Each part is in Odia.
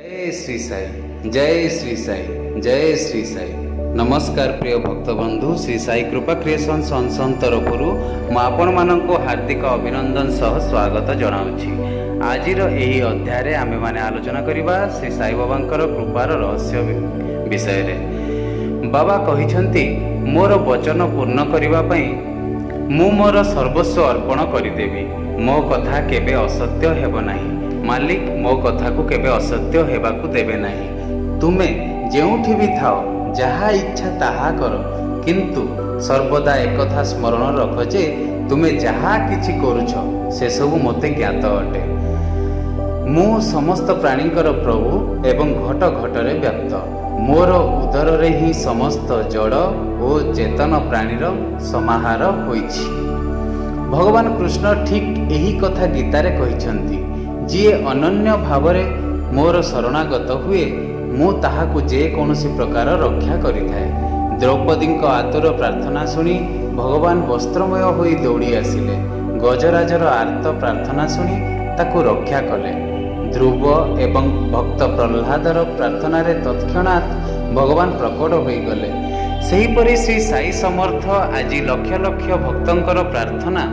ଜୟ ଶ୍ରୀ ସାଇ, ଜୟ ଶ୍ରୀ ସାଇ, ଜୟ ଶ୍ରୀ ସାଇ। ନମସ୍କାର ପ୍ରିୟ ଭକ୍ତବନ୍ଧୁ, ଶ୍ରୀ ସାଇ କୃପା କ୍ରିଏସନ୍ ସନସନ୍ ତରଫରୁ ମୁଁ ଆପଣମାନଙ୍କୁ ହାର୍ଦ୍ଦିକ ଅଭିନନ୍ଦନ ସହ ସ୍ୱାଗତ ଜଣାଉଛି। ଆଜିର ଏହି ଅଧ୍ୟାୟରେ ଆମେମାନେ ଆଲୋଚନା କରିବା ଶ୍ରୀ ସାଇବାବାଙ୍କର କୃପାର ରହସ୍ୟ ବିଷୟରେ। ବାବା କହିଛନ୍ତି, ମୋର ବଚନ ପୂର୍ଣ୍ଣ କରିବା ପାଇଁ ମୁଁ ମୋର ସର୍ବସ୍ୱ ଅର୍ପଣ କରିଦେବି। ମୋ କଥା କେବେ ଅସତ୍ୟ ହେବ ନାହିଁ। ମାଲିକ ମୋ କଥାକୁ କେବେ ଅସତ୍ୟ ହେବାକୁ ଦେବେ ନାହିଁ। ତୁମେ ଯେଉଁଠି ବି ଥାଅ, ଯାହା ଇଚ୍ଛା ତାହା କର, କିନ୍ତୁ ସର୍ବଦା ଏକଥା ସ୍ମରଣ ରଖ ଯେ ତୁମେ ଯାହା କିଛି କରୁଛ, ସେସବୁ ମୋତେ ଜ୍ଞାତ ଅଟେ। ମୁଁ ସମସ୍ତ ପ୍ରାଣୀଙ୍କର ପ୍ରଭୁ ଏବଂ ଘଟ ଘଟରେ ବ୍ୟାପ୍ତ। ମୋର ଉଦରରେ ହିଁ ସମସ୍ତ ଜଡ଼ ଓ ଚେତନ ପ୍ରାଣୀର ସମାହାର ହୋଇଛି। ଭଗବାନ କୃଷ୍ଣ ଠିକ୍ ଏହି କଥା ଗୀତାରେ କହିଛନ୍ତି, ଯିଏ ଅନନ୍ୟ ଭାବରେ ମୋର ଶରଣାଗତ ହୁଏ, ମୁଁ ତାହାକୁ ଯେକୌଣସି ପ୍ରକାର ରକ୍ଷା କରିଥାଏ। ଦ୍ରୌପଦୀଙ୍କ ଆତୁର ପ୍ରାର୍ଥନା ଶୁଣି ଭଗବାନ ବସ୍ତ୍ରମୟ ହୋଇ ଦୌଡ଼ି ଆସିଲେ। ଗଜରାଜର ଆର୍ତ୍ତ ପ୍ରାର୍ଥନା ଶୁଣି ତାକୁ ରକ୍ଷା କଲେ। ଧ୍ରୁବ ଏବଂ ଭକ୍ତ ପ୍ରହ୍ଲାଦର ପ୍ରାର୍ଥନାରେ ତତ୍କ୍ଷଣାତ୍ ଭଗବାନ ପ୍ରକଟ ହୋଇଗଲେ। ସେହିପରି ଶ୍ରୀ ସାଇ ସମର୍ଥ ଆଜି ଲକ୍ଷ ଲକ୍ଷ ଭକ୍ତଙ୍କର ପ୍ରାର୍ଥନା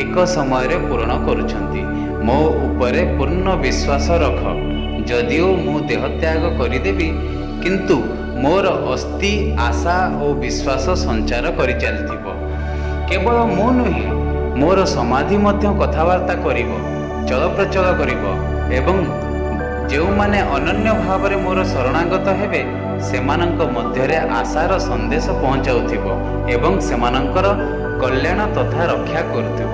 ଏକ ସମୟରେ ପୂରଣ କରୁଛନ୍ତି। ମୋ ଉପରେ ପୂର୍ଣ୍ଣ ବିଶ୍ୱାସ ରଖ। ଯଦିଓ ମୁଁ ଦେହତ୍ୟାଗ କରିଦେବି, କିନ୍ତୁ ମୋର ଅସ୍ଥି ଆଶା ଓ ବିଶ୍ୱାସ ସଞ୍ଚାର କରିଚାଲିଥିବ। କେବଳ ମୁଁ ନୁହେଁ, ମୋର ସମାଧି ମଧ୍ୟ କଥାବାର୍ତ୍ତା କରିବ, ଚଳପ୍ରଚଳ କରିବ ଏବଂ ଯେଉଁମାନେ ଅନନ୍ୟ ଭାବରେ ମୋର ଶରଣାଗତ ହେବେ, ସେମାନଙ୍କ ମଧ୍ୟରେ ଆଶାର ସନ୍ଦେଶ ପହଞ୍ଚାଉଥିବ ଏବଂ ସେମାନଙ୍କର କଲ୍ୟାଣ ତଥା ରକ୍ଷା କରୁଥିବ।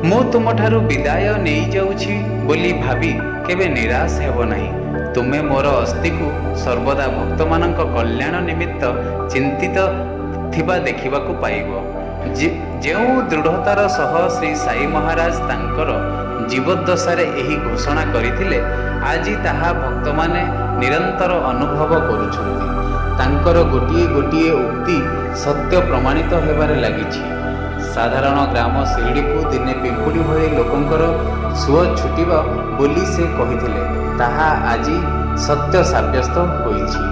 ମୁଁ ତୁମଠାରୁ ବିଦାୟ ନେଇଯାଉଛି ବୋଲି ଭାବି କେବେ ନିରାଶ ହେବ ନାହିଁ। ତୁମେ ମୋର ଅସ୍ଥିକୁ ସର୍ବଦା ଭକ୍ତମାନଙ୍କ କଲ୍ୟାଣ ନିମିତ୍ତ ଚିନ୍ତିତ ଥିବା ଦେଖିବାକୁ ପାଇବ। ଯେଉଁ ଦୃଢ଼ତାର ସହ ଶ୍ରୀ ସାଇ ମହାରାଜ ତାଙ୍କର ଜୀବଦ୍ଦଶାରେ ଏହି ଘୋଷଣା କରିଥିଲେ, ଆଜି ତାହା ଭକ୍ତମାନେ ନିରନ୍ତର ଅନୁଭବ କରୁଛନ୍ତି। ତାଙ୍କର ଗୋଟିଏ ଗୋଟିଏ ଉକ୍ତି ସତ୍ୟ ପ୍ରମାଣିତ ହେବାରେ ଲାଗିଛି। ସାଧାରଣ ଗ୍ରାମ ଶିରିଡ଼ିକୁ ଦିନେ ପିମ୍ପୁଡ଼ି ଭଳି ଲୋକଙ୍କର ସୁଅ ଛୁଟିବ ବୋଲି ସେ କହିଥିଲେ, ତାହା ଆଜି ସତ୍ୟ ସାବ୍ୟସ୍ତ ହୋଇଛି।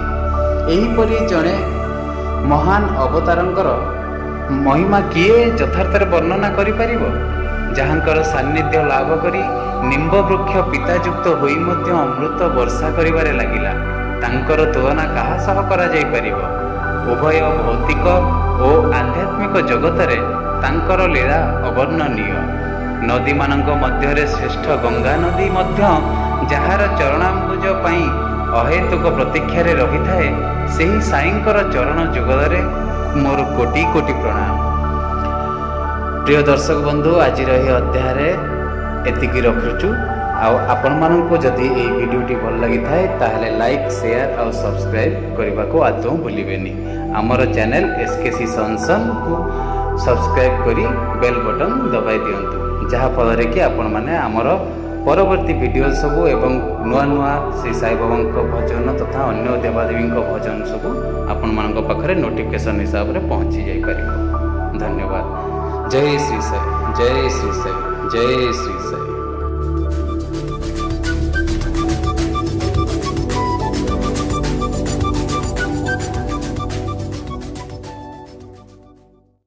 ଏହିପରି ଜଣେ ମହାନ ଅବତାରଙ୍କର ମହିମା କିଏ ଯଥାର୍ଥରେ ବର୍ଣ୍ଣନା କରିପାରିବ? ଯାହାଙ୍କର ସାନ୍ନିଧ୍ୟ ଲାଭ କରି ନିମ୍ବ ବୃକ୍ଷ ପିତାଯୁକ୍ତ ହୋଇ ମଧ୍ୟ ଅମୃତ ବର୍ଷା କରିବାରେ ଲାଗିଲା, ତାଙ୍କର ତୁଳନା କାହା ସହ କରାଯାଇପାରିବ? ଉଭୟ ଭୌତିକ ଓ ଆଧ୍ୟାତ୍ମିକ ଜଗତରେ ତାଙ୍କର ଲୀଳା ଅବର୍ଣ୍ଣନୀୟ। ନଦୀମାନଙ୍କ ମଧ୍ୟରେ ଶ୍ରେଷ୍ଠ ଗଙ୍ଗା ନଦୀ ମଧ୍ୟ ଯାହାର ଚରଣାମ୍ବୁଜ ପାଇଁ ଅହେତୁକ ପ୍ରତୀକ୍ଷାରେ ରହିଥାଏ, ସେହି ସାଇଙ୍କର ଚରଣ ଯୁଗଳରେ ମୋର କୋଟି କୋଟି ପ୍ରଣାମ। ପ୍ରିୟ ଦର୍ଶକ ବନ୍ଧୁ, ଆଜିର ଏହି ଅଧ୍ୟାୟରେ ଏତିକି ରଖୁଛୁ। ଆଉ ଆପଣମାନଙ୍କୁ ଯଦି ଏହି ଭିଡ଼ିଓଟି ଭଲ ଲାଗିଥାଏ, ତାହେଲେ ଲାଇକ୍, ସେୟାର ଆଉ ସବସ୍କ୍ରାଇବ୍ କରିବାକୁ ଆଦୌ ଭୁଲିବେନି। ଆମର ଚ୍ୟାନେଲ୍ ଏସ୍ କେ ସି ସନସନ୍କୁ ସବସ୍କ୍ରାଇବ୍ କରି ବେଲ୍ ବଟନ୍ ଦବାଇ ଦିଅନ୍ତୁ, ଯାହାଫଳରେ କି ଆପଣମାନେ ଆମର ପରବର୍ତ୍ତୀ ଭିଡ଼ିଓ ସବୁ ଏବଂ ନୂଆ ନୂଆ ଶ୍ରୀ ସାଇବାବାଙ୍କ ଭଜନ ତଥା ଅନ୍ୟ ଦେବାଦେବୀଙ୍କ ଭଜନ ସବୁ ଆପଣମାନଙ୍କ ପାଖରେ ନୋଟିଫିକେସନ୍ ହିସାବରେ ପହଞ୍ଚି ଯାଇପାରିବ। ଧନ୍ୟବାଦ। ଜୟ ଶ୍ରୀ ସାଇ, ଜୟ ଶ୍ରୀ ସାଇ, ଜୟ ଶ୍ରୀ ସାଇ।